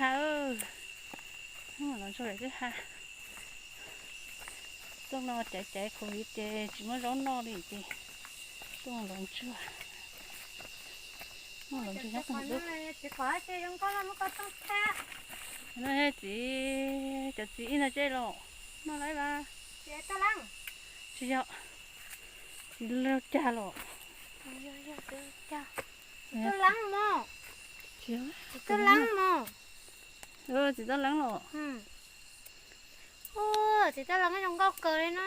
ha, los ntsuag lawm kwj ha. Tuaj no caiv caiv covid ces tsis muaj zaub noj li ces tuaj los ntsuag. Los ntsuag nyob qhov no. Txiv, cov txiv ib ntag tsej los noj lawm vas. Tsis yog, txiv laug cag los. Txiv Toj Leeb mos. Txiv Toj Leeb mos. Txiv Toj Leeb los. Txiv Toj Leeb zoo nkauj kawg li na.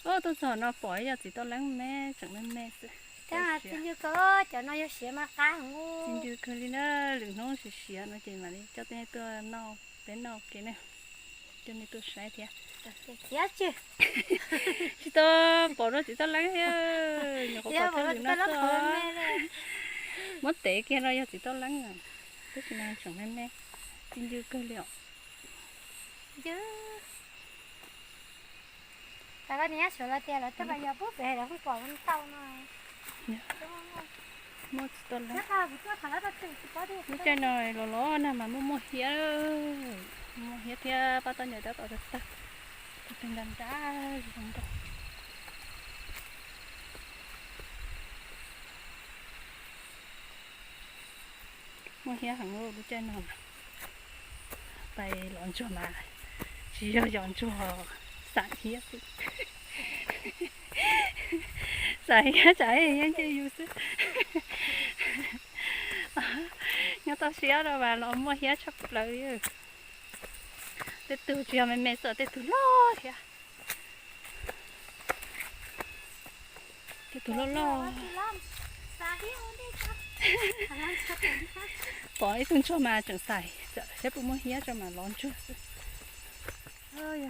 Tuaj txog no pom yog Txiv Toj Leeb me, tseem me me xwb. Txiv ncw kawg, cov no yog siav mas qab heev. Txiv ncw kawg li na, lwm hnub siav siav no ces mam li coj nej tuaj noj, peb noj ke ne, coj nej tuaj saib thiab. Tsis tau pom rau Txiv Toj Leeb, nyuam qhuav pom thaum lwm no xwb. Muab tev kiag no yog Txiv Toj Leeb, tab sis mas tseem me me, txiv ncw kawg li os. Ncw. Koj niam suav los tias lawv twb los yog pub pem lawv pheej pom ntau no. Muaj tsis tau lawm. Lub caij no los los nag mas muaj muaj hiab, muaj hiab thiab pab toj ncaws tab tom tag tag, tag tag nrag nrag zoo nkauj. Muaj hiab heev lub caij no. Pais los ntsuag mas tsis yog yos ntsuag, xam hiab xwb. Xam hiab tsam hiab nce yus xwb. Nyob toj siab rau mas los muaj hiab tshaj plaws. Tej tug tsis yog me me xwb, tej tug loj thiab. Tej tug loj loj. Pom ib tug ntsuag mas tseem xais, saib puas muaj hiab tso mas los ntsuag xwb. Tuaj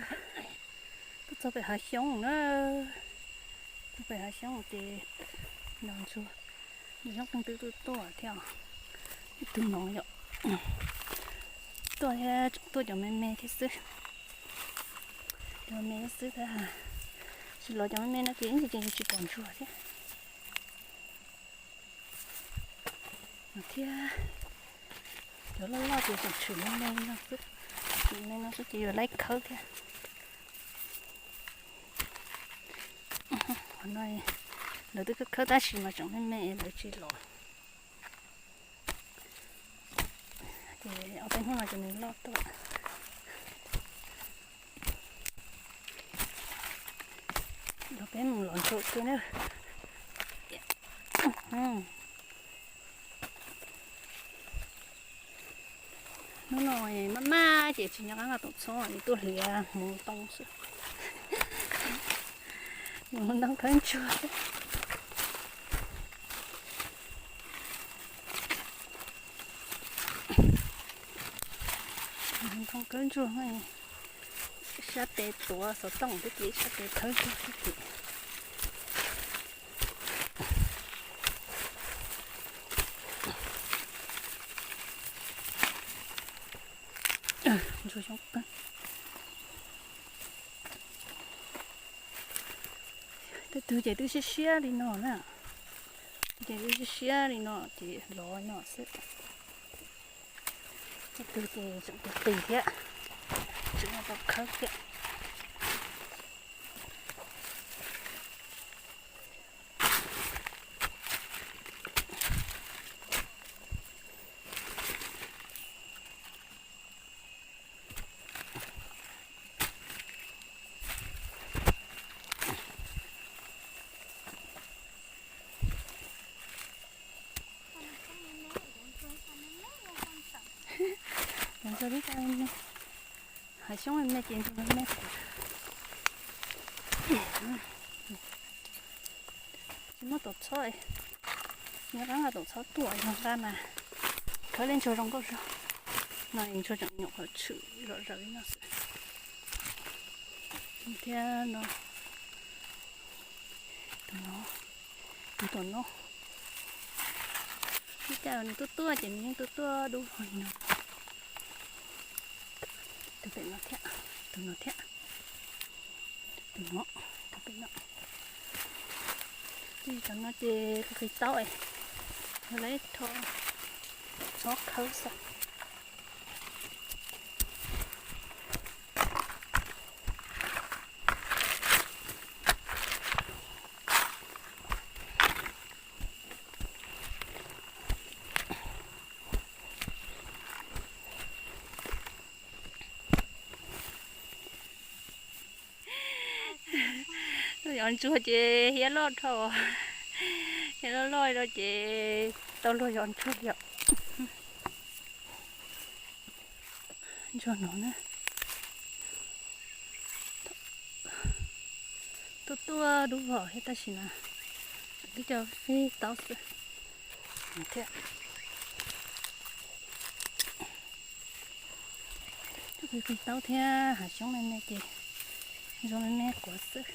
txog pem hav xyoob na, txog pem hav xyoob ces los ntsuag. Nws xyoob qeej twb tuaj tuaj thiab. Ib tug no yom, tuaj thiab tseem tuaj cov me me thiab xwb. Cov me me xwb thiab, tsis los cov me me no ces ib ntsis ces tsis pom ntsuag thiab. Thiab cov loj loj ces tseem tshwm me me no xwb, tshwm me me no xwb ces yuav laib khawb thiab. Qhov no lawv twb khawb khawb tab sis mas tseem me me lawv tsis los. Ces ob peb hnub no ces nws loj tuaj. Los peb mus los ntsuag ke na. Hnub no maj maj ces tsis nyob qab nqa tus txhob, tuaj hliav hmoov too xwb. Mus ntoo khawb ntsuag xwb. Ntoo khawb ntsuag, sab tes tuav xov tooj xwb ces sab tes khawb ntsuag xwb ces. Ntsuag xyoob qeej. Tej tug ces twb siab siab li no na. Ces twb siab siab li no ces lov no xwb. Tej tug ces tseem qis qis thiab, tseem tau khawb thiab. Ntsuag lub caij no, hav xyoob me me ces ntsuag me me. Tsis muaj tus txhob, nyob qab nqa tus txhob tuaj, nyob qab mas khawb li ntsuag zoo nkauj zog. No ntsuag tseem nyuam qhuav tshwm zom zaws li no xwb. Thiab no, tus no, tus tom no, ib caj nws tuaj tuaj ces nws yeej tuaj tuaj dub hlo li no. Tus pem no thiab, tus no thiab, tus no, tus pem no. Tej cov no ces qis taub, yog lawv tho txhob khawb xwb. Ntsuag ces hiab loj dhau, hiab loj loj no ces tau luag yos ntsuag yom. Ntsuag no na, tuaj tuaj dub vog thiab tab sis mas twb cov fij taub xwb thiab. Cov fij taub thiab hav xyoob me me ces zoo me me quav xwb.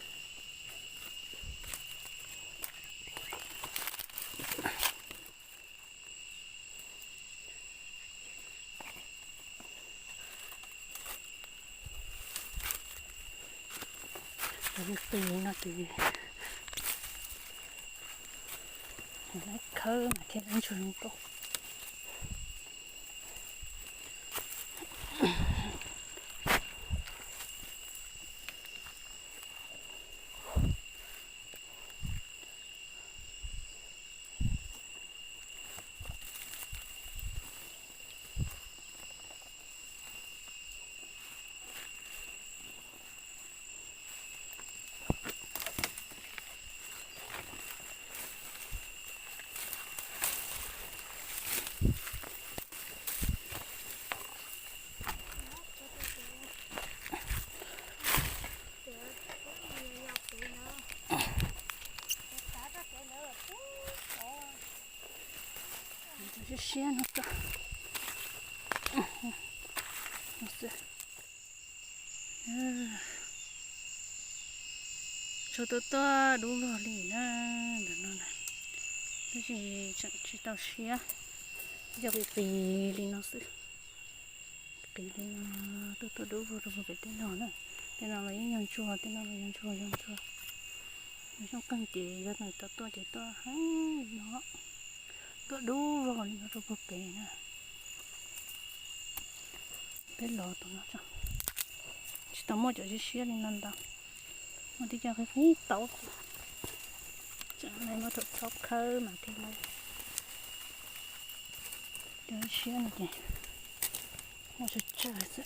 Tus no ces lawv khawb mas thiaj lawv ntsuag zoo nkauj. Siab siab no xwb. Tshuav tuaj tuaj dub vog li na, ntawm no na, tab sis tseem tsis tau siab, yog qis qis li no xwb. Qis li no, tuaj tuaj dub vog rau pem tej no na. Tej no los yeej yog ntsuag, tej no los yog ntsuag, yog ntsuag. Nws zoo qeeg ces yog nws tau tuaj ces tuaj heev li no, tuaj dub vog li no rau puag pem na. Peb los tus no tso, tsis tau muaj cov siab siab li no ntau, muaj tib co qhib qhib taub xwb. Tsam no muab thaum txhob khawb mas thiaj muaj cov siab no ces muaj tsawg tsawg xwb.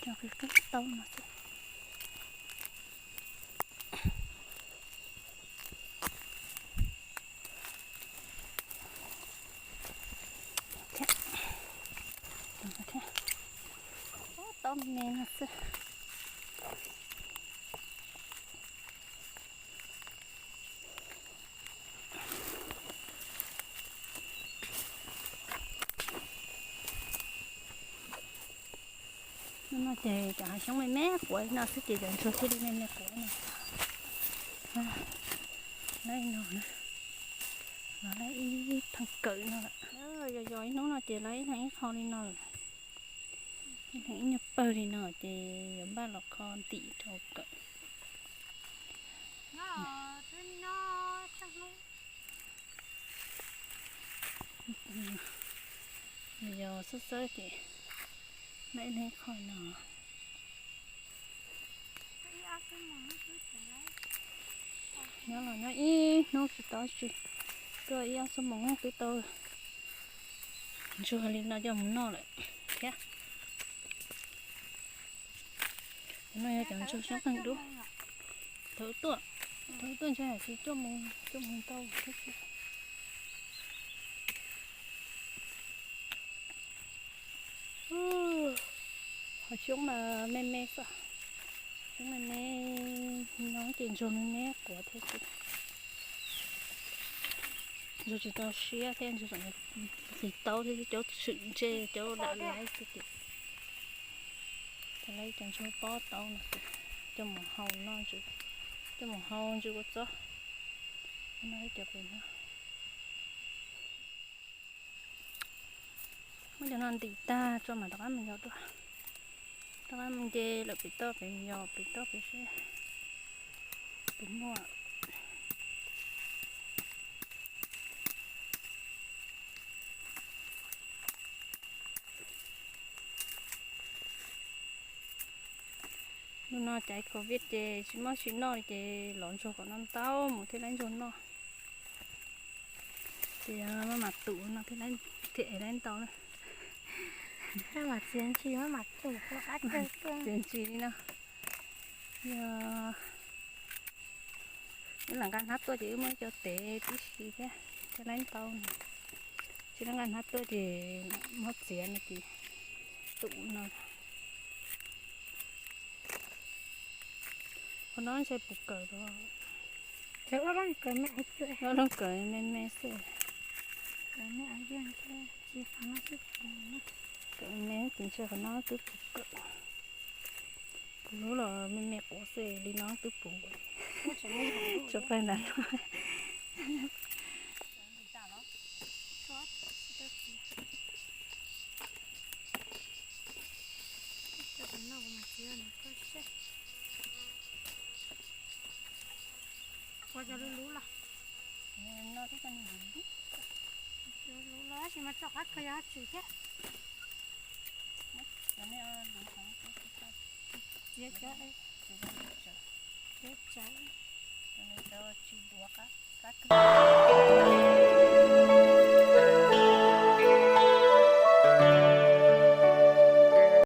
Cov qhib qhib taub no xwb. Taub me no xwb. Hnub no ces cov hav xyoob me me quav no xwb ces cov ntsuag thiaj li me me quav no. Laib no na, no laib ib theem kawm no lawm. Yog yog ib hnub no ces laib ib leeg ib qho li no lawm. Ib leeg ib nyuag pawg li no ces yuav npaj los kho ntim rau kawm. Yog xwb xwb ces laib ib leeg ib qho no. Nyob los nyob ib hnub tsis tau tsi, tuaj ib ob xuab moos twb tau ntsuag li no coj mus noj lawm thiab. No yog cov ntsuag xyoob qeeg dub. Thaum tuaj, thaum tuaj ntshe hais tias cuaj moos, cuaj moos ntau thiab. Qhov xyoob mas me me xwb, xyoob me me no ces ntsuag me me quav thiab xwb. Ntsuag tsis tau siab thiab, ntsuag tseem qhib taub thiab, cov swm ntse cov dam laib xwb ces. Cov laib cov ntsuag pob taub no xwb, coj mus hau noj, coj mus hau ntsis kua txob, noj ib cov pem no. Muab cov no ntim tag tso mam rov qab mus yos dua. Rov qab mus nce lawm pem toj pem yos pem toj pem seb puas muaj. Hnub no caiv covid ces tsis muaj tsis noj li ces los ntsuag kom no ntau mus thiaj laib ntsuag noj. Ces maj mam tum no thiaj ev laib ntau na. Txiav ntsis li no. Yog wb lam nqa hnab tuaj ces wb muab cov tev tib si thiab thiaj laib ntau. Tsis nqa hnab tuaj ces muab txiav no ces tum no. Qhov no ntshe puv kawm los. Ob lub kawm me me xwb. Kawm me ces ntshe qhov no twb puv kawm. Kuv lub los me me quav xwb li no twb puv. Tso pais nram no. Ua cov lub lub los. Lub lub los tab sis mas tso qab kawg yog tsum thiab. Txiav cov, txiav cov, tsis duav qab kawg.